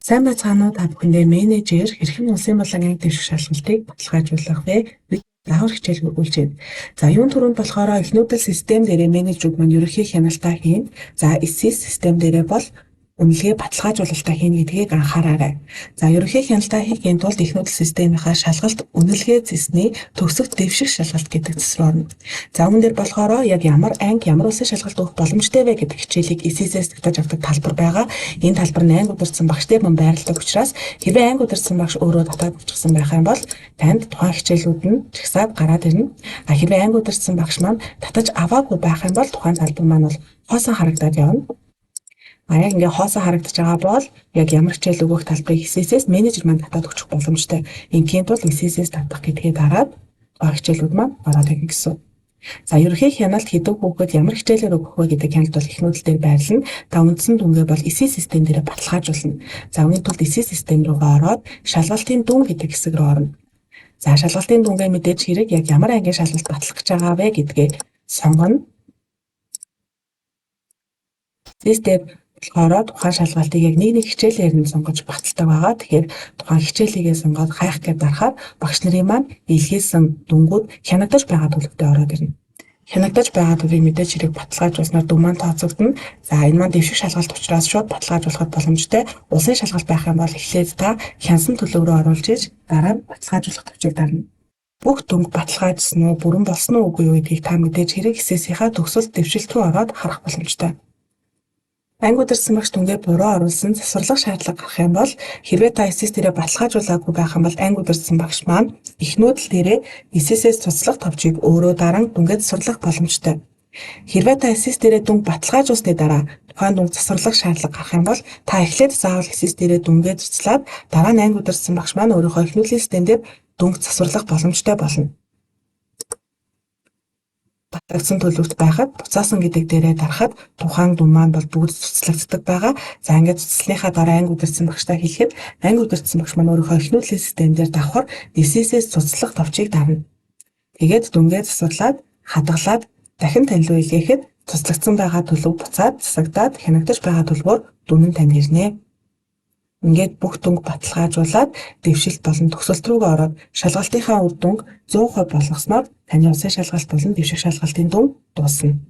Сайн байцгаана уу, та бүхэндээ менежер хэрхэн улсын болон анги дэвших шалгалтыг баталгаажуулах вэ? Даавар хичээл өгүүлж байна. За, юун түрүүнд болохоор их нүүдэл систем дээрээ менежерүүд маань ерөнхий хяналтаа хийн. За, SIS систем дээрээ бол үнэлгээ баталгаажуулалтаа хийнэ гэдгийг анхаараарай. За, ерөнхий хяналтаа хийхийн тулд их нүүдэл системийнхаа шалгалт үнэлгээ зэсний төгсөх дэвших шалгалт гэдэг зэс рүү орно. За, үүн дээр болохоор яг ямар анги ямар улсын шалгалт өгөх боломжтой вэ гэдэг хичээлийг SIS-ээс татаж авдаг талбар байгаа. Энэ талбар нь анги удирдсан багш дээр мөн байрладаг учраас хэрвээ анги удирдсан багш өөрөө татаад авчихсан байх юм бол танд тухайн хичээлүүд нь жагсаад гараад ирнэ. А хэрвээ анги удирдсан багш маань татаж аваагүй байх юм бол тухайн талбар маань бол хоосон харагдаад явна. А яг ингээ хоосон харагдаж байгаа бол яг ямар хичээл өгөх талбарыг SIS-ээс менежер маань татаад өгчих боломжтой. Ингийн тул SIS-ээс татах гэдгээ дараад хичээлүүд маань ороод ирнэ гэсэн. За, ерөнхий хяналт хэдэн хүүхэд ямар хичээлээр өгөх вэ гэдэг хяналт бол их нүүдэл дээр байрлана. Та үндсэн дүнгээ бол SIS систем дээр баталгаажуулна. За, үүний тулд SIS систем рүүгээ ороод шалгалтын дүн гэдэг хэсэг рүү орно. За, шалгалтын дүнгээ мэдээж хэрэг яг ямар ангийн шалгалт батлах гэж байгаа вэ гэдгээ сонгоно. SIS дээр болохоор тухайн шалгалтыг яг нэг нэг хичээлээр нь сонгож баталдаг байгаа. Тэгэхээр тухайн хичээлийгээ сонгоод хайх гэж дарахаар багш нарын маань илгээсэн дүнгууд хянагдаж байгаа төлөвтэй ороод ирнэ. Хянагдаж байгаа төлөвийг мэдээж хэрэг баталгаажуулснаар дүн маань тооцогдоно. За, энэ маань дэвших шалгалт учраас шууд баталгаажуулахад боломжтой. Улсын шалгалт байх юм бол эхлээд та хянсан төлөв рүү оруулж иж дараа нь баталгаажуулах товчийг дарна. Бүх дүнг баталгаажсан уу, бүрэн болсон уу, үгүй юу гэдгийг та мэдээж хэрэг SIS-ийнхаа төгсөлт дэвшилт рүү ороод харах боломжтой. Анги удирдсан багш дүнгээ буруу оруулсан, засварлах шаардлага гарах юм бол хэрвээ та SIS дээрээ баталгаажуулаагүй байх юм бол анги удирдсан багш маань их нүүдэл дээрээ SIS-ээс цуцлах товчийг өөрөө даран дүнгээ засварлах боломжтой. Хэрвээ та SIS дээрээ дүнг баталгаажуулсны дараа тухайн дүнг засварлах шаардлага гарах юм бол та эхлээд заавал SIS дээрээ дүнгээ цуцлаад дараа нь анги удирдсан багш маань өөрийнхөө их нүүдлийн систем дээр дүнг засварлах боломжтой болно. Батлагдсан төлөвт байхад буцаасан гэдэг дээрээ дарахад тухайн дүн маань бол бүгд цуцлагддаг байгаа. За, ингээд цуцласныхаа дараа анги удирдсан багштай хэлэхэд анги удирдсан багш маань өөрийнхөө их нүүдлийн систем дээр давхар SIS-ээс цуцлах товчийг дарна. Тэгээд дүнгээ засварлаад, хадгалаад, дахин тань руу илгээхэд цуцлагдсан байгаа төлөв буцаад засагдаад хянагдаж байгаа төлөвөөр дүн нь танд ирнэ. Ингээд бүх дүнг баталгаажуулаад дэвшилт болон төгсөлт рүүгээ ороод шалгалтынхаа үр дүнг 100% болгосноор таны улсын шалгалт болон дэвших шалгалтын дүн дуусна.